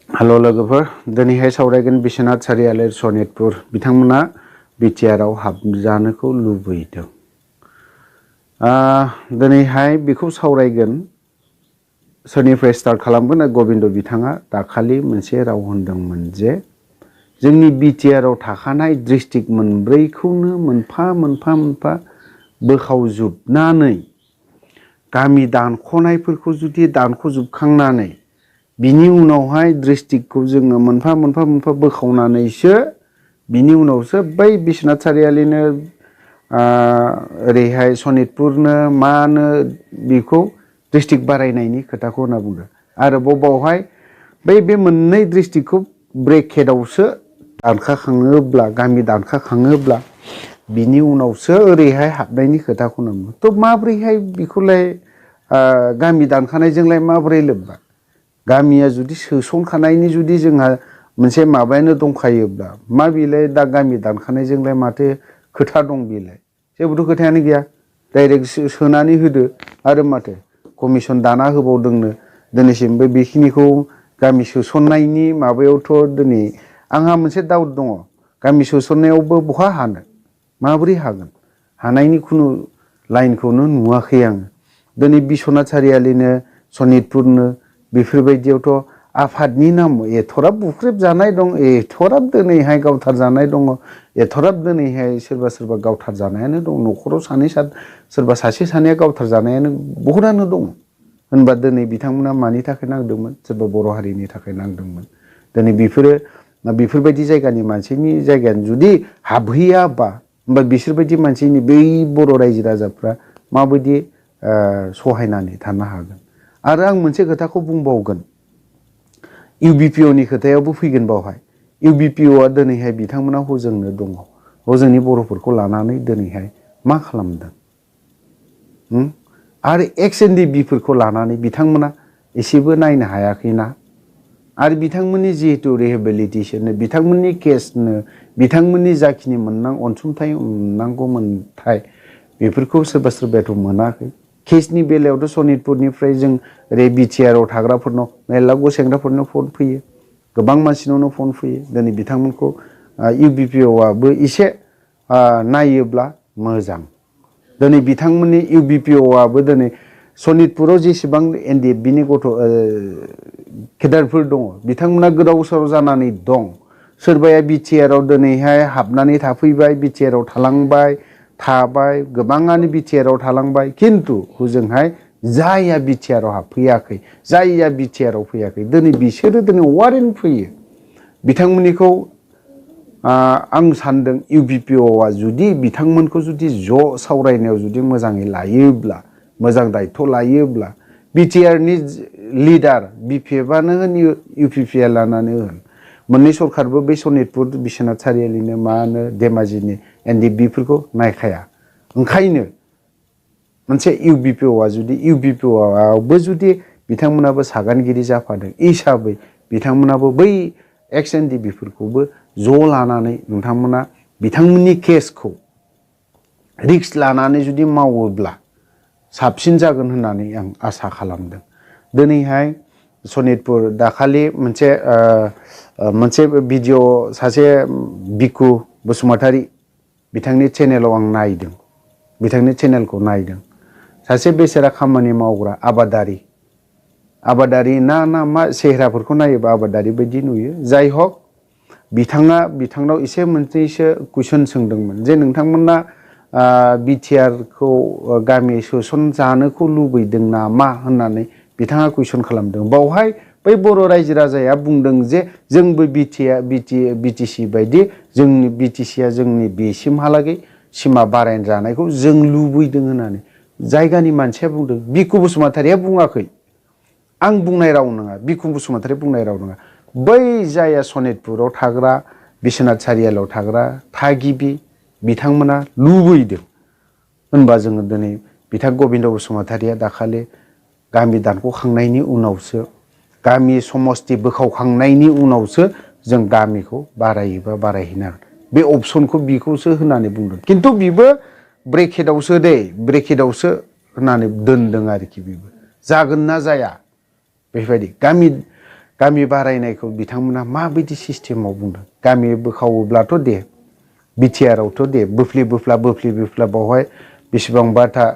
Hello लोगोफोर दिनैहाय सावरायगोन बिश्वनाथ सारियाली सनितपुर बिथांमोना बिटिआरआव हाबजानोखौ लुबैदों। दिनैहाय बेखौ सावरायगोन सोरनिफ्राय स्टार्ट खालामगोन गोविंद बिथाङा दाखालि मोनसे राव होनदोंमोन जे जोंनि बिटिआरआव थाखानाय डिस्ट्रिक्ट मोनब्रैखौनो मोनफा मोनफा बोखावजोबनानै गामि दानख'नायफोरखौ जुदि दानख'जोबखांनानै बिनि उनावहाय डिस्ट्रिक्टखौ जोङो मोनफा मोनफा बोखावनानैसो बिनि उनावसो बै बिश्वनाथ सारियालिनो ओरैहाय सनितपुरनो मानो बेखौ डिस्ट्रिक्ट बारायनायनि खोथाखौ होनना बुंदों आरो बावहाय बे मोननै डिस्ट्रिक्टखौ ब्रेकेटआवसो दानखाखाङोब्ला गामि दानखाखाङोब्ला बिनि उनावसो ओरैहाय हाबनायनि खोथाखौ बुंदों। थ' माब्रैहाय बेखौलाय गामि दानखानायजोंलाय माबोरै लोब्बा? गामिया जुदि सोसनखानायनि जुदि जोंहा मोनसे माबायानो दंखायोब्ला मा बेलाय दा गामि दानखानायजोंलाय माथो खोथा दं बेलाय? जेबोथ' खोथायानो गैया। डाइरेक्ट सोनानै होदो आरो माथो कमिसन दाना होबावदोंनो दिनैसिमबो बेखिनिखौ गामि सोसननायनि माबायावथ' दिनै आंहा मोनसे डाउट दङ। गामि सोसननायावबो बहा हानो माबोरै हागोन? हानायनि खुनु लाइनखौनो नुवाखै आङो। दिनै बिश्वनाथ सारियालिनो सनितपुरनो बेफोरबायदियावथ' आफादनि नाम एथ'राब बुख्रेब जानाय दं, एथ'राब दिनैहाय गावथार जानाय दङ, एथ'राब दिनैहाय सोरबा गावथार जानायानो दं। न'खराव सोरबा सासे सानैया गावथार जानायानो बहुदानो दङ। होनबा दिनै बिथांमोना मानि थाखाय नांदोंमोन? सोरबा बर' हारिनि थाखाय नांदोंमोन। दिनै बेफोरबायदि जायगानि मानसिनि जायगायानो जुदि हाबहैयाबा होमबा बिसोरबायदि मानसिनि बै बर' रायजो राजाफ्रा माबायदि सहायनानै थानो हागोन? आरो आं मोनसे खोथाखौ बुंबावगोन, इउबिपिअनि खोथायावबो फैगोन बावहाय। इउबिपिअआ दिनैहाय बिथांमोना हजोंनो दङ। हजोंनि बर'फोरखौ लानानै दिनैहाय मा खालामदों? आरो एक्स एनडिबिफोरखौ लानानै बिथांमोना एसेबो नायनो हायाखैना? आरो बिथांमोननि जिहेतु रिहेबिलिटेसननो बिथांमोननि केसनो बिथांमोननि जाखिनि अनसुंथाइ मोननांगौमोनथाय बेफोरखौ सोरबाथ' मोनाखै। केसनि बेलायावथ' सनितपुरनिफ्राय जों ओरै बिटिआरआव थाग्राफोरनाव मेरला सेंग्राफोरनो फन फैयो, गोबां मानसिनावनो फन फैयो। दिनै बिथांमोनखौ इउबिपिअआबो एसे नायोब्ला मोजां। दिनै बिथांमोननि इउबिपिअआबो दिनै सनितपुराव जेसेबां एनडिएफबिनि केडारफोर दङ बिथांमोना गोदाव सोराव जानानै दं। सोरबाया बिटिआरआव दिनैहाय हाबनानै थाफैबाय, बिटिआरआव थाबाय, गोबाङानो बिटिआरआव थालांबाय। खिन्थु हजोंहाय जायहा बिटिआरआव हाबफैयाखै, जायहा बिटिआरआव फैयाखै, दिनै बिसोरो वारेन्ट फैयो। बिथांमोननिखौ आं सानदों इउबिपिअआ जुदि बिथांमोनखौ जुदि ज' सावरायनायाव जुदि मोजाङै लायोब्ला, मोजां दायथ' लायोब्ला, बिटिआरनि लिडार बिपिएफआनो होन इउपिपिएलआनो होन मोननै सरखारबो बे सनितपुर बिश्वनाथ सारियालिनो धेमाजिनि एनडिएफबिफोरखौ नायखाया। ओंखायनो मोनसे इउबिपिअआवबो जुदि बिथांमोनाबो सागानगिरि जाफादों हिसाबै बिथांमोनाबो बै एक्स एनडिएफबिफोरखौबो ज' लानानै नोंथांमोना बिथांमोननि केसखौ रिक्स लानानै जुदि मावोब्ला साबसिन जागोन होननानै आं आसा खालामदों। दिनैहाय सनितपुर दाखालि मोनसे भिडिअ सासे बिकु बसुमतारी बिथांनि चेनेलाव आं नायदों, बिथांनि चेनेलखौ नायदों। सासे बेसेरा खामानि मावग्रा आबादारि ना मा सेहेराफोरखौ नायोबा आबादारि बायदि नुयो। जाय हक बिथांनाव एसे मोननैसो कुइसन सोंदोंमोन जे नोंथांमोना बिटिआरखौ गामि सोसन जानोखौ लुबैदों नामा होननानै बिथाङा कुइसन खालामदों। बावहाय बै बर' रायजो राजाया बुंदों जे जोंबो बिटिसि बायदि जोंनि बिटिसिया जोंनि बेसिमहालागै सिमा बारायनो जानायखौ जों लुबैदों होननानै जायगानि मानसिया बुंदों। बिकु बसुमतारीया बुङाखै, आं बुंनाय राव नङा, बिकु बसुमतारी बुंनाय राव नङा। बै जायहा सनितपुराव थाग्रा, बिश्वनाथ सारियालियाव थाग्रा थागिबि बिथांमोना लुबैदों। होनबा जोङो दिनै बिथां गबिन्द बसुमतारीया दाखालि गामि दानख'खांनायनि उनावसो, गामि समस्ति बोखावखांनायनि उनावसो जों गामिखौ बारायोबा बारायहैनो हागोन बे अपसनखौ बिखौसो होननानै बुंदों। खिन्थु बिबो ब्रेकेटआवसो होननानै दोनदों आरोखि। बेबो जागोन ना जाया बेफोरबायदि गामि बारायनायखौ बिथांमोना माबायदि सिस्टेमाव बुंदों गामि बोखावोब्लाथ' दे बिटिआरआवथ' दे बोफ्ले बोफ्ला बावहाय बेसेबांबाथा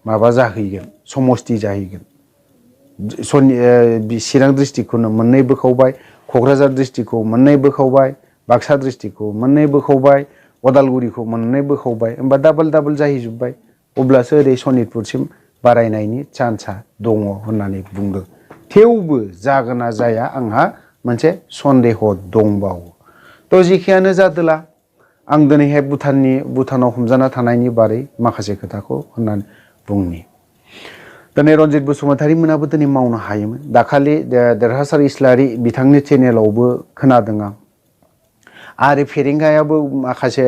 माबा जाहैगोन समस्ति जाहैगोन चिरां डिस्ट्रिक्टखौनो मोननै बोखावबाय क'क्राझार डिस्ट्रिक्टखौ मोननै बोखावबाय बाक्सा डिस्ट्रिक्टखौ मोननै बोखावबाय उदालगुरिखौ मोननै बोखावबाय होमबा डाबल जाहैजोब्बाय अब्लासो ओरै सनितपुरसिम बारायनायनि चान्सआ दङ होननानै बुंदों थेवबो जागोन ना जाया आंहा मोनसे सन्देह दंबावो थ' जेखियानो जादोला आं दिनैहाय भुटानाव हमजाना थानायनि बारै माखासे खोथाखौ होननानै बुंनि दिनै रनजित बसुमतारी मोनाबो दिनै मावनो हायोमोन दाखालि देरहासार इस्लारि बिथांनि चेनेलावबो खोनादों आं आरो फेरेंगायाबो माखासे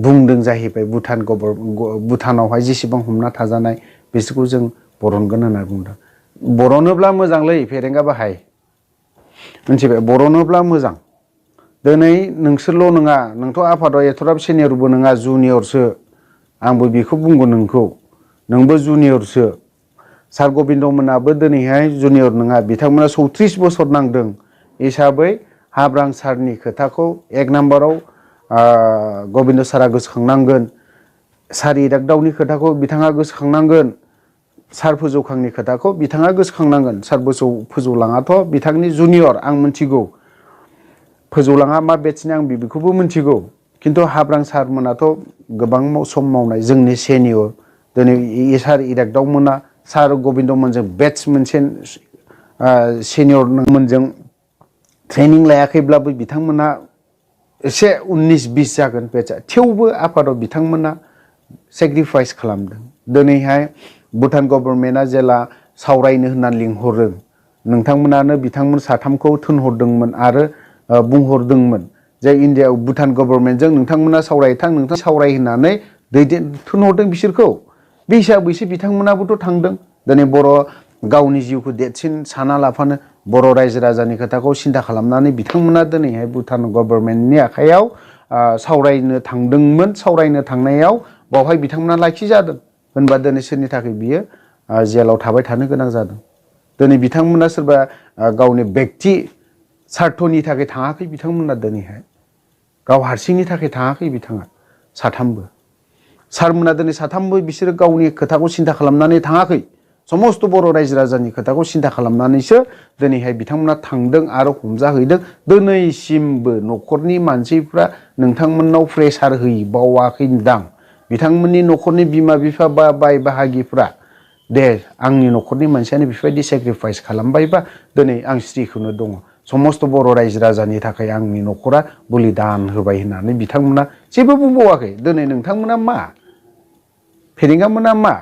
बुंदों जाहैबाय भुटानावहाय जेसेबां हमना थाजानाय बिसोरखौ जों बरनगोन होनना बुंदों बरनोब्ला मोजांलै फेरेंगा बाहाय मिथिबाय बरनोब्ला मोजां दिनै नोंसोरल' नङा नोंथ' आफादाव एथ'राब सिनियरबो नङा जुनियरसो आंबो बेखौ बुंगोन नोंबो जुनियरसो सार गबिन्द मोनाबो दिनैहाय जुनियर नङा बिथांमोना 34 बोसोर नांदों हिसाबै हाब्रां सारनि खोथाखौ एक नाम्बाराव गबिन्द सारा गोसोखांनांगोन सार इरागदावनि खोथाखौ बिथाङा गोसोखांनांगोन सार फोजौखांनि खोथाखौ बिथाङा गोसोखांनांगोन सार फोजौलाङाथ' बिथांनि जुनियर आं मिथिगौ फोजौलाङा मा बेट्सनि आं बेखौबो मिथिगौ खिन्थु हाब्रां सारमोनाथ' गोबां सम मावनाय जोंनि सेनियर दिनै सार इरागदाव मोना सार गबिन्द मोनजों बेट्स मोनसे सेनियर मोनजों ट्रेनिं लायाखैब्लाबो बिथांमोना एसे 19-20 जागोन बेट्सआ थेवबो आफादाव बिथांमोना सेक्रिफाइस खालामदों दिनैहाय भुटान गभर्नमेन्टआ जेला सावरायनो होननानै लिंहरो नोंथांमोनानो बिथांमोन साथामखौ थिनहरदोंमोन आरो बुंहरदोंमोन जे इन्डिया भुटान गभर्नमेन्टजों नोंथांमोना नोंथां सावराय होननानै थिनहरदों बिसोरखौ बे हिसाबैसो बिथांमोनाबोथ' थांदों दिनै बर' गावनि जिउखौ देरसिन साना लाफानो बर' रायजो राजानि खोथाखौ सिन्था खालामनानै बिथांमोना दिनैहाय भुटान गभर्नमेन्टनि आखायाव सावरायनो थांदोंमोन सावरायनो थांनायाव बावहाय बिथांमोना लाखिजादों होनबा दिनै सोरनि थाखाय बियो जेलाव थाबाय थानो गोनां जादों दिनै बिथांमोना सोरबा गावनि बेक्ति सार्थनि थाखाय थाङाखै बिथांमोना दिनैहाय गाव हारसिंनि थाखाय थाङाखै बिथाङा साथामबो सारमोना दिनै साथामबो बिसोरो गावनि खोथाखौ सिन्था खालामनानै थाङाखै समस्त बर' रायजो राजानि खोथाखौ सिन्था खालामनानैसो दिनैहाय बिथांमोना थांदों आरो हमजाहैदों दिनैसिमबो न'खरनि मानसिफ्रा नोंथांमोननाव प्रेसार हैबावाखैदां बिथांमोननि न'खरनि बिमा बिफा बा बाय बाहागिफ्रा दे आंनि न'खरनि मानसियानो बेफोरबायदि सेक्रिफाइस खालामबायबा दिनै आं स्त्रिखौनो दङ समस्त बर' रायजो राजानि थाखाय आंनि न'खरा बलिदान होबाय होननानै बिथांमोना जेबो बुंबावाखै दिनै नोंथांमोना मा फेरेंगामोना मा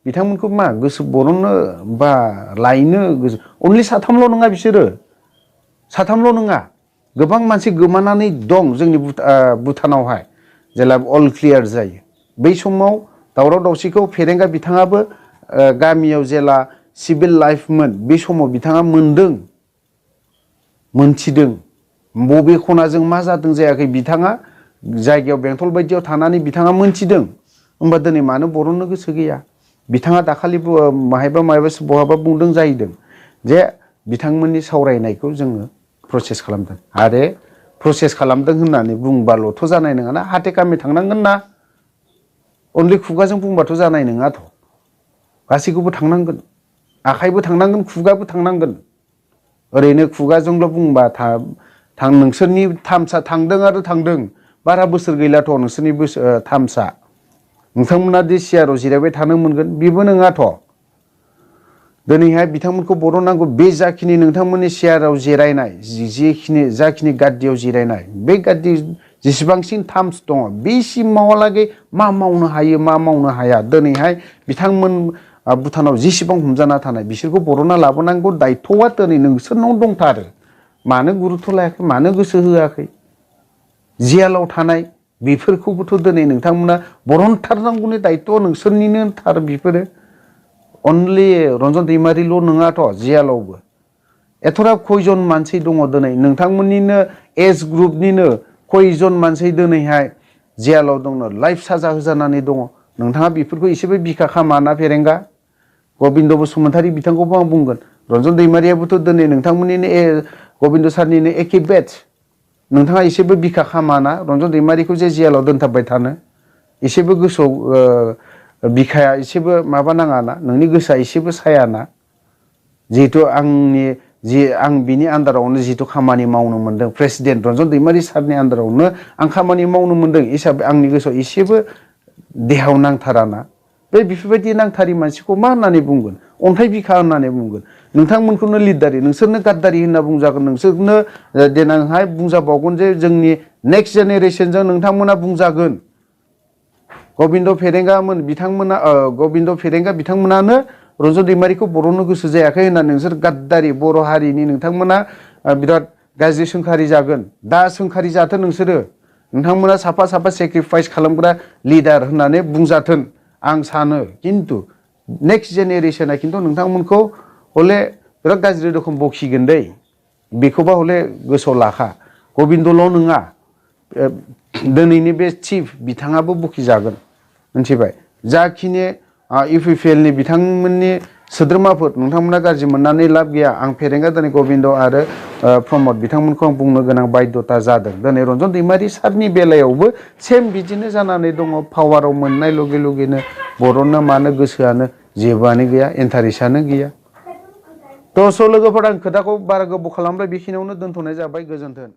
बिथांमोनखौ मा गोसो बरननो बा लायनो गोसो अनलि साथामल' नङा बिसोरो साथामल' नङा गोबां मानसि गोमानानै दं जोंनि भुटानावहाय जेला अल क्लियार जायो बै समाव दावराव दावसिखौ फेरेंगा बिथाङाबो गामियाव जेला सिभिल लाइफमोन बे समाव बिथाङा मोनथिदों बबे खनाजों मा जादों जायाखै बिथाङा जायगायाव बेंटल बायदियाव थानानै बिथाङा मोनथिदों होमबा दिनै मानो बरननो गोसो गैया बिथाङा दाखालि माहायबा बहाबा बुंदों जाहैदों जे बिथांमोननि सावरायनायखौ जोङो प्रसेस खालामदों आरो प्रसेस खालामदों होननानै बुंबाल'थ' जानाय नङाना हाथे कामे थांनांगोन ना अनलि खुगाजों बुंबाथ' जानाय नङाथ' गासैखौबो थांनांगोन आखाइबो थांनांगोन खुगाबो थांनांगोन ओरैनो खुगाजोंल' बुंबा नोंसोरनि थामसा थांदों आरो थांदों बारा बोसोर गैलाथ' नोंसोरनि थामसा नोंथांमोना दि सियाराव जिरायबाय थानो मोनगोन बेबो नङाथ' दिनैहाय बिथांमोनखौ बरननांगौ बे जाखिनि नोंथांमोननि सियाराव जिरायनाय जाखिनि गाद्दियाव जिरायनाय बे गाद्दि जेसेबांसिन थाम्स दङ बेसिमावहालागै मा मावनो हायो मा मावनो हाया दिनैहाय बिथांमोन भुटानाव जेसेबां हमजाना थानाय बिसोरखौ बरनना लाबोनांगौ दायथ'आ दिनै नोंसोरनाव दंथारो मानो गुरुत्थ' लायाखै मानो गोसो होआखै जेलाव थानाय बेफोरखौबोथ' दिनै नोंथांमोना बरनथारनांगौनि दायथ'आ नोंसोरनिनो थार बेफोरो अनलि रन्जन दैमारिल' नङाथ' जेलावबो एथ'राब खयजन मानसि दङ दिनै नोंथांमोननिनो एज ग्रुपनिनो खयजन मानसि दिनैहाय जेलाव दङ लाइफ साजा होजानानै दङ नोंथाङा बेफोरखौ एसेबो बिखा खामा ना फेरेंगा गबिन्द बसुमतारी बिथांखौबो आं बुंगोन रन्जन दैमारियाबोथ' दिनै नोंथांमोननिनो गबिन्द सारनिनो एखे बेच नोंथाङा एसेबो बिखा खामाना रन्जन दैमारिखौ जे जेलाव दोनथाबबाय थानो एसेबो गोसोआव बिखाया एसेबो माबा नाङा ना नोंनि गोसोआ एसेबो सायाना जिहेतु आं बिनि आन्दारावनो जिथु खामानि मावनो मोनदों प्रेसिडेन्ट रन्जन दैमारि सारनि आन्दारावनो आं खामानि मावनो मोनदों हिसाबै आंनि गोसोआव एसेबो देहायाव नांथाराना बेफोरबायदि नांथारि मानसिखौ मा होननानै बुंगोन अन्थाइ बिखा होननानै बुंगोन नोंथांमोनखौनो लिडारि नोंसोरनो गाद्दारि होनना बुंजागोन नोंसोरनो देनांहाय बुंजाबावगोन जे जोंनि नेक्स्ट जेनेरेसनजों नोंथांमोना बुंजागोन गबिन्द फेरेंगा बिथांमोनानो रन्जन दैमारिखौ बर'नो गोसो जायाखै होननानै नोंसोर गाद्दारि बर' हारिनि नोंथांमोना बिराद गाज्रि सोंखारि जागोन दा सोंखारि जाथों नोंथांमोना साफा साफा सेक्रिफाइस खालामग्रा लिडार होननानै बुंजाथों आं सानो खिन्थु नेक्स्ट जेनेरेसना खिन्थु नोंथांमोनखौ हले बिराद गाज्रि रोखोम बखिगोन दै बेखौबा हले गोसोआव लाखा गबिन्दल' नङा दिनैनि बे चिफ बिथाङाबो बखिजागोन मिथिबाय जाखिनि इउपिपिएल नि बिथांमोननि सोद्रोमाफोर नोंथांमोना गाज्रि मोननानै लाब गैया आं फेरेंगा दिनै गबिन्द आरो प्रमद बिथांमोनखौ आं बुंनो गोनां बायध'ता जादों दिनै रन्जन दैमारि सारनि बेलायावबो सेम बिदिनो जानानै दङ पावाराव मोननाय लगे लगेनो बर'नो मानो गोसोआनो जेबोआनो गैया इन्टारेस्टआनो गैया थ' लोगोफोर आं खोथाखौ बारा गोबाव खालामबाय बेखिनियावनो दोनथ'नाय जाबाय गोजोन्थों।